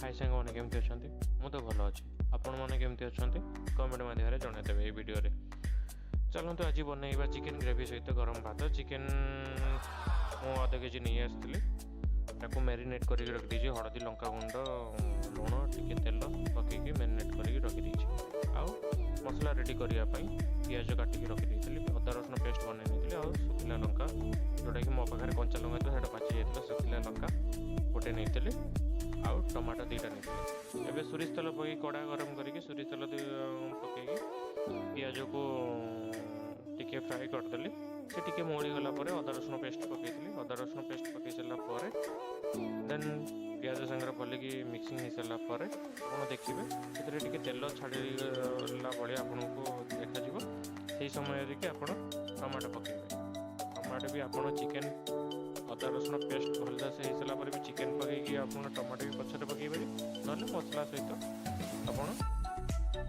High ସାଙ୍ଗମାନେ, କେମିତି ଅଛନ୍ତି? ମୁଁ ତ ଭଲ ଅଛି। ଆପଣମାନେ କେମିତି ଅଛନ୍ତି, କମେଣ୍ଟ ମାଧ୍ୟମରେ ଜଣାଇଦେବେ ଏଇ ଭିଡ଼ିଓରେ। ଚାଲନ୍ତୁ, ଆଜି ବନେଇବା ଚିକେନ୍ ଗ୍ରେଭି ସହିତ ଗରମ ଭାତ। ଚିକେନ୍ ମୁଁ ଅଧ କେଜି ନେଇ ଆସିଥିଲି। ତାକୁ ମ୍ୟାରିନେଟ୍ କରିକି ରଖିଦେଇଛି। ହଳଦୀ, ଲଙ୍କା ଗୁଣ୍ଡ, ଲୁଣ, ଟିକେ ତେଲ ପକେଇକି ମ୍ୟାରିନେଟ୍ କରିକି ରଖିଦେଇଛି। ଆଉ ମସଲା ରେଡ଼ି କରିବା ପାଇଁ ପିଆଜ କାଟିକି ରଖିଦେଇଥିଲି, ଅଦା ରସୁଣ ପେଷ୍ଟ ବନେଇ ନେଇଥିଲି ଆଉ ଶୁଖିଲା ଲଙ୍କା, ଯେଉଁଟାକି ମୋ ପାଖରେ କଞ୍ଚା ଲଙ୍କା ଥିଲା, ସେଇଟା ପାଚି ଯାଇଥିଲା। ଶୁଖିଲା ଲଙ୍କା ଗୋଟେ ନେଇଥିଲି ଆଉ ଟମାଟୋ 2ଟା ନେଇଥିଲି। ଏବେ ସୋରିଷ ତେଲ ପକେଇ, କଡ଼ା ଗରମ କରିକି, ସୋରିଷ ତେଲ ପକେଇକି ପିଆଜକୁ ଟିକେ ଫ୍ରାଏ କରିଦେଲି। ସେ ଟିକେ ମଉଳିଗଲା ପରେ ଅଦା ରସୁଣ ପେଷ୍ଟ ପକେଇଥିଲି। ଅଦା ରସୁଣ ପେଷ୍ଟ ପକେଇ ସାରିଲା ପରେ, ଦେନ୍ ପିଆଜ ସାଙ୍ଗରେ ଭଲିକି ମିକ୍ସିଂ ହେଇସାରିଲା ପରେ ଆପଣ ଦେଖିବେ ସେଥିରେ ଟିକେ ତେଲ ଛାଡ଼ିଲା ଭଳିଆ ଆପଣଙ୍କୁ ଦେଖାଯିବ। ସେହି ସମୟରେ କି ଆପଣ ଟମାଟୋ ପକାଇବେ। ଟମାଟୋ ବି ଆପଣ ଚିକେନ୍ ଅଦା ରସୁଣ ପେଷ୍ଟ ଭଲସେ ହେଇସାରିଲା ପରେ ବି ଚିକେନ୍ ପକେଇକି ଆପଣ ଟମାଟୋ ବି ପଛରେ ପକେଇ ପାରିବେ, ନହେଲେ ମସଲା ସହିତ ଆପଣ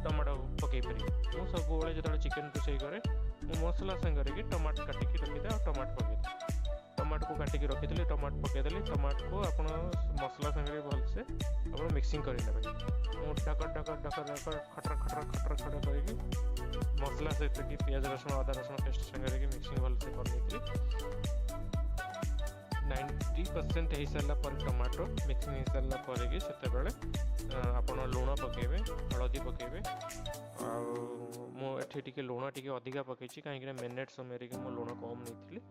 ଟମାଟୋ ପକେଇ ପାରିବେ। ମୁଁ ସବୁବେଳେ ଯେତେବେଳେ ଚିକେନ୍ ରୋଷେଇ କରେ, ମୁଁ ମସଲା ସାଙ୍ଗରେ କି ଟମାଟୋ କାଟିକି ରଖିଥାଏ ଆଉ ଟମାଟୋ ପକେଇଥାଏ। ଟମାଟୋକୁ କାଟିକି ରଖିଥିଲି, ଟମାଟୋ ପକେଇଦେଲି। ଟମାଟୋକୁ ଆପଣ ମସଲା ସାଙ୍ଗରେ ଭଲସେ ଆପଣ ମିକ୍ସିଂ କରିନେବେ। ମୁଁ ଢକର ଢକର ଢକର ଢକର, ଖଟର ଖଟର ଖଟର ଖଟର କରିକି ମସଲା ସହିତ କି ପିଆଜ, ରସୁଣ, ଅଦା ରସୁଣ ପେଷ୍ଟ ସାଙ୍ଗରେ କି ମିକ୍ସିଂ ଭଲସେ କରିନେଇଥିଲି। 90% ହେଇସାରିଲା ପରେ, ଟମାଟୋ ମିକ୍ସିଂ ହେଇସାରିଲା ପରେ କି ସେତେବେଳେ ଆପଣ ଲୁଣ ପକାଇବେ, ହଳଦୀ ପକାଇବେ। ଆଉ ମୁଁ ଏଠି ଟିକେ ଲୁଣ ଟିକେ ଅଧିକା ପକାଇଛି, କାହିଁକିନା ମ୍ୟାରିନେଟ୍ ସମୟରେ କି ମୁଁ ଲୁଣ କମ୍ ନେଇଥିଲି।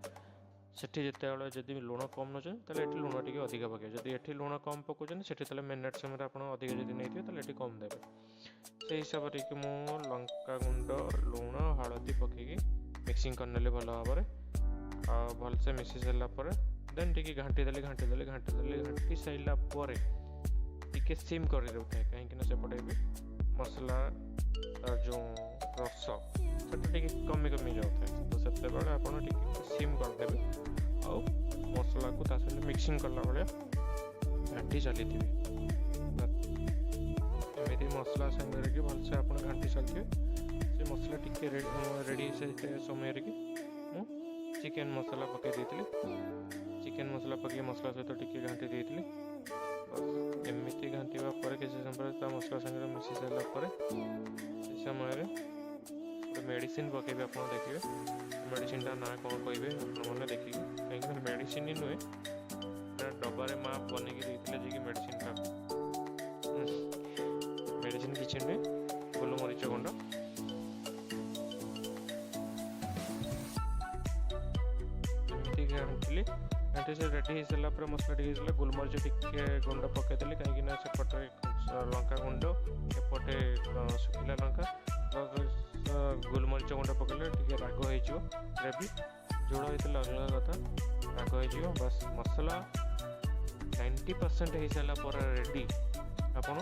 ସେଠି ଯେତେବେଳେ ଯଦି ଲୁଣ କମ୍ ନେଉଛନ୍ତି, ତାହେଲେ ଏଠି ଲୁଣ ଟିକେ ଅଧିକା ପକାଇବେ। ଯଦି ଏଠି ଲୁଣ କମ୍ ପକାଉଛନ୍ତି ସେଠି, ତାହେଲେ ମ୍ୟାରିନେଟ୍ ସମୟରେ ଆପଣ ଅଧିକା ଯଦି ନେଇଥିବେ, ତାହେଲେ ଏଠି କମ୍ ଦେବେ। ସେଇ ହିସାବରେ କି ମୁଁ ଲଙ୍କା ଗୁଣ୍ଡ, ଲୁଣ, ହଳଦୀ ପକାଇକି ମିକ୍ସିଂ କରିନେଲି ଭଲ ଭାବରେ। ଆଉ ଭଲସେ ମିଶି ସାରିଲା ପରେ ଦେନ୍ ଟିକେ ଘାଣ୍ଟି ଦେଲି, ଘାଣ୍ଟି ଦେଲି, ଘାଣ୍ଟି ଦେଲି। ଘାଣ୍ଟି ସାରିଲା ପରେ ଟିକେ ସିମ୍ କରିଦେଉଥାଏ, କାହିଁକିନା ସେପଟେ ବି ମସଲା ତାର ଯେଉଁ ରସ ସେଟା ଟିକେ କମି କମି ଯାଉଥାଏ। ତ ସେତେବେଳେ ଆପଣ ଟିକେ ସିମ୍ କରିଦେବେ ଆଉ ମସଲାକୁ ତା ସହିତ ମିକ୍ସିଂ କଲା ଭଳିଆ ଘାଣ୍ଟି ଚାଲିଥିବେ। ଏମିତି ମସଲା ସାଙ୍ଗରେ କି ଭଲସେ ଆପଣ ଘାଣ୍ଟି ଚାଲିଥିବେ। ସେ ମସଲା ଟିକେ ରେଡ଼ି ହେଇସାରିଥିବା ସମୟରେ କି ମୁଁ ଚିକେନ୍ ମସଲା ପକାଇ ଦେଇଥିଲି। ଚିକେନ୍ ମସଲା ପକାଇ ମସଲା ସହିତ ଟିକେ ଘାଣ୍ଟି ଦେଇଥିଲି। ବାସ୍, ଏମିତି ଘାଣ୍ଟିବା ପରେ କିଛି ସମୟ ପରେ ତା ମସଲା ସାଙ୍ଗରେ ମିଶି ସାରିଲା ପରେ, ସେ ସମୟରେ ଗୋଟେ ମେଡ଼ିସିନ ପକାଇବେ। ଆପଣ ଦେଖିବେ, ମେଡ଼ିସିନଟା ନାଁ କ'ଣ କହିବେ ଆପଣମାନେ ଦେଖିକି, କାହିଁକିନା ମେଡ଼ିସିନ ନୁହେଁ, ଏଟା ଡବାରେ ମା ବନେଇକି ଦେଇଥିଲେ ଯେ କି ମେଡ଼ିସିନଟା। ମେଡ଼ିସିନ କିଛି ନୁହେଁ, ଗୋଲମରିଚ ଗୁଣ୍ଡ। ଏମିତି ଘାଣ୍ଟିଲି। ଘାଣ୍ଟି ସେ ରେଡ଼ି ହେଇସାରିଲା ପରେ, ମସଲା ଟିକେ ହେଇସାରିଲା, ଗୋଲମରିଚ ଟିକେ ଗୁଣ୍ଡ ପକାଇଦେଲି, କାହିଁକିନା ସେପଟେ ଲଙ୍କା ଗୁଣ୍ଡ, ଏପଟେ ଶୁଖିଲା ଲଙ୍କା, ଗୋଲମରିଚ ଗୁଣ୍ଡ ପକାଇଲେ ଟିକେ ରାଗ ହେଇଯିବ। ଗ୍ରେଭି ଝୋଳ ହେଇଥିଲେ ଅଲଗା କଥା, ରାଗ ହେଇଯିବ। ବାସ୍, ମସଲା 90% ହେଇସାରିଲା ପରେ ରେଡ଼ି, ଆପଣ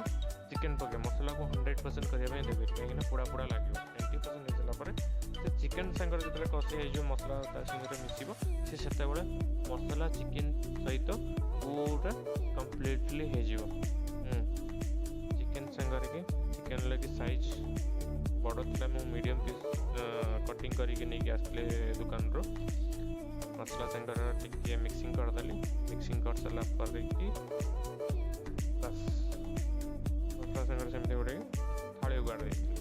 ଚିକେନ୍ ପକାଇବେ। ମସଲାକୁ 100% କରିବା ପାଇଁ ଦେବେ, କାହିଁକିନା ପୋଡ଼ା ପୋଡ଼ା ଲାଗିବ। 90% ହେଇସାରିଲା ପରେ ସେ ଚିକେନ୍ ସାଙ୍ଗରେ ଯେତେବେଳେ କଷି ହେଇଯିବ, ମସଲା ତା ସାଙ୍ଗରେ ମିଶିବ, ସେ ସେତେବେଳେ ମସଲା ଚିକେନ୍ ସହିତ ପୁରା କମ୍ପ୍ଲିଟଲି ହେଇଯିବ। ଚିକେନ୍ ସାଙ୍ଗରେ କି ଚିକେନ୍ ଲାଗି ସାଇଜ୍ ବଡ଼ ଥିଲା। ମୁଁ ମିଡ଼ିୟମ୍ ପିସ୍ କଟିଂ କରିକି ନେଇକି ଆସିଥିଲି ଦୋକାନରୁ। ମସଲା ସାଙ୍ଗରେ ଟିକେ ମିକ୍ସିଂ କରିଦେଲି। ମିକ୍ସିଂ କରିସାରିଲା ପରେ କି ବାସ୍, ମସଲା ସାଙ୍ଗରେ ସେମିତି ଗୋଟେ ଥାଳି ଉଗାଡ଼ ଦେଇଥିଲି।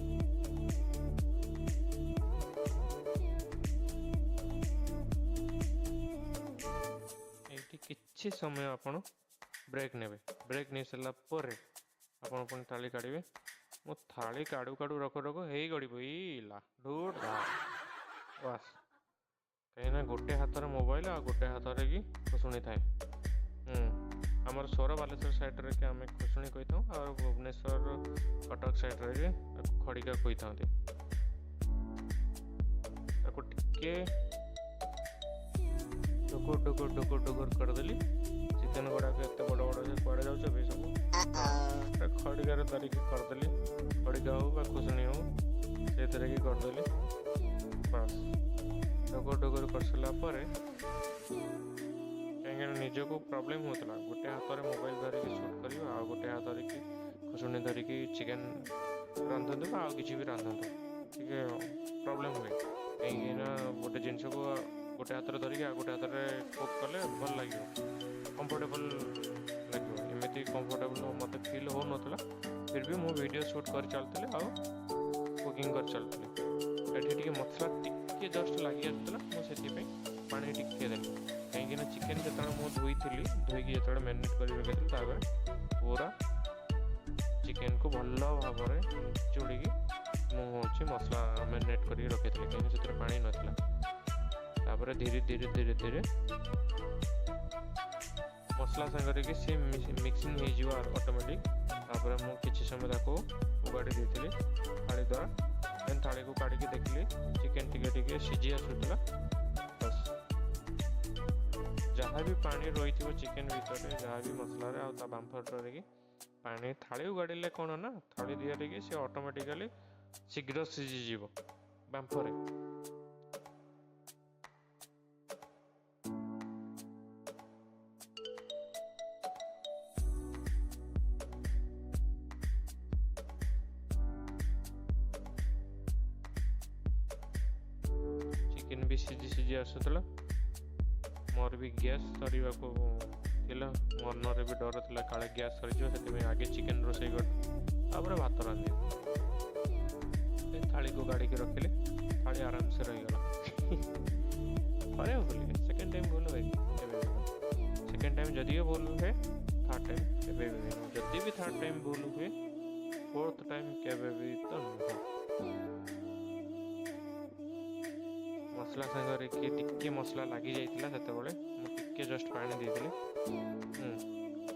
ଏଇଠି କିଛି ସମୟ ଆପଣ ବ୍ରେକ୍ ନେବେ। ବ୍ରେକ୍ ନେଇ ସାରିଲା ପରେ ଆପଣ ପୁଣି ଥାଳି କାଢ଼ିବେ। ମୁଁ ଥାଳି କାଢ଼ୁ କାଢ଼ୁ, ରଖୁ ରଖୁ ହେଇ ଗଡ଼ି ପଇଲା ଢୁଟ୍ ଧା। ବାସ୍, କାହିଁକିନା ଗୋଟେ ହାତରେ ମୋବାଇଲ ଆଉ ଗୋଟେ ହାତରେ କି ଖୋସୁଣି ଥାଏ। ଆମର ସୋର ବାଲେଶ୍ୱର ସାଇଡ଼ରେ କି ଆମେ ଖୋସୁଣି କହିଥାଉ ଆଉ ଭୁବନେଶ୍ୱର କଟକ ସାଇଡ଼ରେ କି ତାକୁ ଖଡ଼ିକା କହିଥାନ୍ତି। ତାକୁ ଟିକେ ଢୁକୁର ଢୁକୁର ଢୁକୁର ଢୁକୁର କରିଦେଲି। ଚିକେନ୍ ଗୁଡ଼ାକ ଏତେ ବଡ଼ ବଡ଼ ଯେ କୁଆଡ଼େ ଯାଉଛ ବି ସବୁ। ଖଡ଼ିକାରେ ଧରିକି କରିଦେଲି। ଖଡ଼ିକା ହଉ ବା ଖୁସୁଣି ହଉ, ସେଇଥିରେ କି କରିଦେଲି। ବାସ୍, ଢୁକୁର ଢୁକୁର କରିସାରିଲା ପରେ, କାହିଁକିନା ନିଜକୁ ପ୍ରୋବ୍ଲେମ୍ ହେଉଥିଲା, ଗୋଟେ ହାତରେ ମୋବାଇଲ ଧରିକି ସୁଟ୍ କରିବ ଆଉ ଗୋଟେ ହାତ ଧରିକି ଖୁସୁଣି ଧରିକି ଚିକେନ୍ ରାନ୍ଧନ୍ତୁ ବା ଆଉ କିଛି ବି ରାନ୍ଧନ୍ତୁ, ଟିକେ ପ୍ରୋବ୍ଲେମ୍ ହୁଏ। କାହିଁକିନା ଗୋଟେ ଜିନିଷକୁ ଗୋଟେ ହାତରେ ଧରିକି ଆଉ ଗୋଟେ ହାତରେ କୁକ୍ କଲେ ଭଲ ଲାଗିବ, କମ୍ଫର୍ଟେବଲ୍ ଲାଗିବ। ଏମିତି କମ୍ଫର୍ଟେବଲ୍ ମୋତେ ଫିଲ୍ ହେଉନଥିଲା। ଫିର୍ ବି ମୁଁ ଭିଡ଼ିଓ ସୁଟ୍ କରି ଚାଲୁଥିଲି ଆଉ କୁକିଂ କରି ଚାଲୁଥିଲି। ଏଠି ଟିକେ ମସଲା ଟିକେ ଜଷ୍ଟ ଲାଗି ଆସୁଥିଲା, ମୁଁ ସେଥିପାଇଁ ପାଣି ଟିକେ ଦେଲି, କାହିଁକିନା ଚିକେନ୍ ଯେତେବେଳେ ମୁଁ ଧୋଇଥିଲି, ଧୋଇକି ଯେତେବେଳେ ମ୍ୟାରିନେଟ୍ କରି ରଖିଥିଲି, ତାପରେ ପୁରା ଚିକେନ୍କୁ ଭଲ ଭାବରେ ନିଚୁଡ଼ିକି ମୁଁ ହେଉଛି ମସଲା ମ୍ୟାରିନେଟ୍ କରିକି ରଖିଥିଲି, କାହିଁକିନା ସେଥିରେ ପାଣି ନଥିଲା। ତାପରେ ଧୀରେ ଧୀରେ ଧୀରେ ଧୀରେ ମସଲା ସାଙ୍ଗରେ କି ସେ ମିକ୍ସିଂ ହେଇଯିବ ଅଟୋମେଟିକ୍। ତାପରେ ମୁଁ କିଛି ସମୟ ତାକୁ ଉଗାଡ଼ି ଦେଇଥିଲି ଥାଳି ଦ୍ୱାରା। ଦେନ୍ ଥାଳିକୁ କାଢ଼ିକି ଦେଖିଲି ଚିକେନ୍ ଟିକେ ଟିକେ ସିଝି ଆସୁଥିଲା। ବାସ୍, ଯାହା ବି ପାଣି ରହିଥିବ ଚିକେନ୍ ଭିତରେ, ଯାହା ବି ମସଲାରେ ଆଉ ତା ବାମ୍ଫରେ କି ପାଣି, ଥାଳି ଉଗାଡ଼ିଲେ କ'ଣ ନା ଥାଳି ଦିହରେ କି ସେ ଅଟୋମେଟିକାଲି ଶୀଘ୍ର ସିଝିଯିବ ବାମ୍ଫରେ। ଚିକେନ୍ ବି ସିଝି ସିଝି ଆସୁଥିଲା। ମୋର ବି ଗ୍ୟାସ୍ ସରିବାକୁ ଥିଲା, ମନରେ ବି ଡର ଥିଲା କାଳେ ଗ୍ୟାସ୍ ସରିଯିବ, ସେଥିପାଇଁ ଆଗେ ଚିକେନ୍ ରୋଷେଇ କରି ତାପରେ ଭାତ ରାନ୍ଧିବି। ଥାଳିକୁ କାଢ଼ିକି ରଖିଲି, ଥାଳି ଆରାମସେ ରହିଗଲା। ଥରେ ଭୁଲ, ସେକେଣ୍ଡ ଟାଇମ୍ ଭୁଲ ହୁଏ କେବେ ବି? ସେକେଣ୍ଡ ଟାଇମ୍ ଯଦି ବି ଭୁଲ ହୁଏ, ଥାର୍ଡ଼ ଟାଇମ୍ କେବେ ବି ହୁଏ। ଯଦି ବି ଥାର୍ଡ଼ ଟାଇମ୍ ଭୁଲ ହୁଏ, ଫୋର୍ଥ ଟାଇମ୍ କେବେ ବି ତ ନୁହଁ। ମସଲା ସାଙ୍ଗରେ କି ଟିକେ ମସଲା ଲାଗି ଯାଇଥିଲା, ସେତେବେଳେ ମୁଁ ଟିକେ ଜଷ୍ଟ ପାଣି ଦେଇଥିଲି।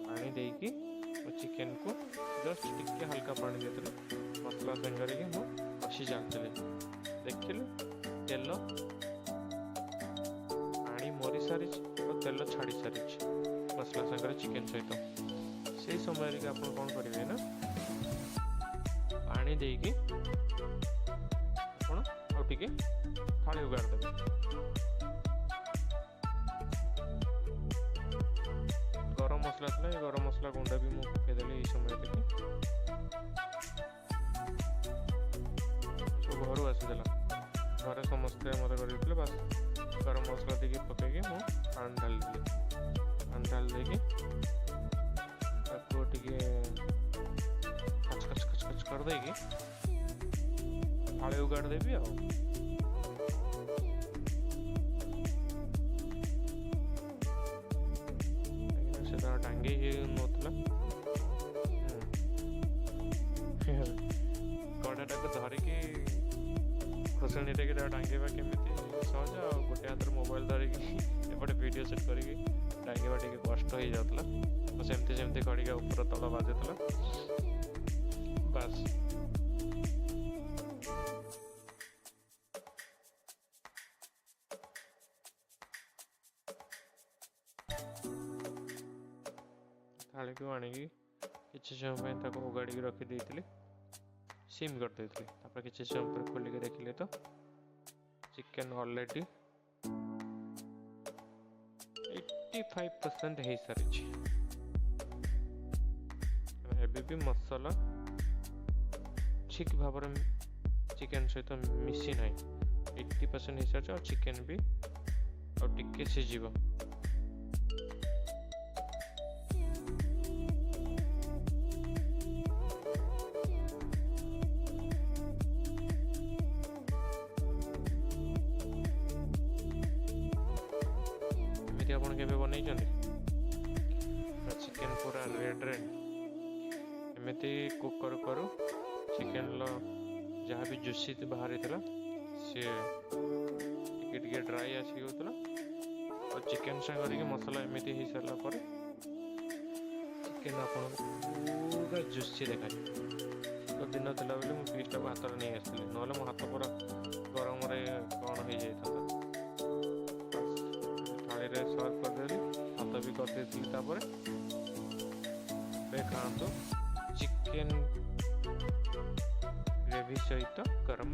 ପାଣି ଦେଇକି ମୁଁ ଚିକେନକୁ ଜଷ୍ଟ ଟିକେ ହାଲକା ପାଣି ଦେଇଥିଲି, ମସଲା ସାଙ୍ଗରେ କି ମୁଁ କଷି ଚାଲିଥିଲି। ଦେଖିଲି ତେଲ ପାଣି ମରି ସାରିଛି ଆଉ ତେଲ ଛାଡ଼ି ସାରିଛି ମସଲା ସାଙ୍ଗରେ ଚିକେନ ସହିତ। ସେଇ ସମୟରେ କି ଆପଣ କ'ଣ କରିବେ ନା ପାଣି ଦେଇକି ଆପଣ ଆଉ ଟିକେ ଥାଳି ଉଗାଡ଼ି ଦେବେ। ଗରମ ମସଲା ଥିଲା, ଏ ଗରମ ମସଲା ଗୁଣ୍ଡ ବି ମୁଁ ପକେଇଦେଲି ଏଇ ସମୟରେ କି ସବୁ ଘରୁ ଆସିଥିଲା। ଘରେ ସମସ୍ତେ ମୋତେ କରିଦେଇଥିଲେ। ବାସ୍, ଗରମ ମସଲା ଟିକେ ପକେଇକି ମୁଁ ପାଣି ଢାଳିଦେଲି। ପାଣି ଢାଳି ଦେଇକି ତାକୁ ଟିକେ ଖଚ ଖଚ ଖଚ ଖଚ କରିଦେଇକି ଥାଳି ଉଗାଡ଼ି ଦେବି। ଆଉ କାହିଁକିନା ସେ ତାର ଟାଙ୍ଗି ହେଇନଥିଲା। କଢ଼ାଟାକୁ ଧରିକି ଖୋସଣୀରେ କି ତାକୁ ଟାଙ୍ଗିବା କେମିତି ସହଜ, ଆଉ ଗୋଟେ ହାତରେ ମୋବାଇଲ ଧରିକି ଏପଟେ ଭିଡ଼ିଓ ସୁଟ୍ କରିକି ଟାଙ୍ଗିବା ଟିକେ କଷ୍ଟ ହେଇଯାଉଥିଲା। ତ ସେମିତି ସେମିତି ଖଡ଼ିକା ଉପର ତଳ ବାଜୁଥିଲା। ବାସ୍, ଥାଳିକୁ ଆଣିକି କିଛି ସମୟ ପାଇଁ ତାକୁ ଉଗାଡ଼ିକି ରଖିଦେଇଥିଲି, ସିମ୍ କରିଦେଇଥିଲି। ତାପରେ କିଛି ସମୟ ପରେ ଖୋଲିକି ଦେଖିଲି ତ ଚିକେନ୍ ଅଲରେଡ଼ି 85% ହେଇସାରିଛି। ଏବେ ବି ମସଲା ଠିକ୍ ଭାବରେ ଚିକେନ୍ ସହିତ ମିଶି ନାହିଁ। 80% ହେଇସାରିଛି ଆଉ ଚିକେନ୍ ବି ଆଉ ଟିକେ ସିଝିବ। ଏମିତି ଆପଣ କେବେ ବନେଇଛନ୍ତି? ଚିକେନ୍ ପୁରା ରେଡ୍ ରେଡ୍। ଏମିତି କୁକ୍ କରୁ କରୁ ଚିକେନ୍ର ଯାହା ବି ଜୁସି ବାହାରିଥିଲା, ସିଏ ଟିକେ ଟିକେ ଡ୍ରାଇ ଆସିଯାଉଥିଲା। ଆଉ ଚିକେନ୍ ସାଙ୍ଗରେ କି ମସଲା ଏମିତି ହେଇସାରିଲା ପରେ ଚିକେନ୍ ଆପଣଙ୍କୁ ପୁରା ଜୁସି ଦେଖାଯିବ। ଶୀତ ଦିନ ଥିଲା ବୋଲି ମୁଁ ପିସ୍ଟାକୁ ହାତରେ ନେଇ ଆସିଥିଲି, ନହେଲେ ମୋ ହାତ ପୁରା ଗରମରେ କ'ଣ ହେଇଯାଇଥାନ୍ତା। ଥାଳିରେ ସର୍ଭ କରିଦେଲି, ଭାତ ବି କରିଦେଇଥିଲି। ତାପରେ ଏବେ ଖାଆନ୍ତୁ ଚିକେନ୍ ଗ୍ରେଭି ସହିତ ଗରମ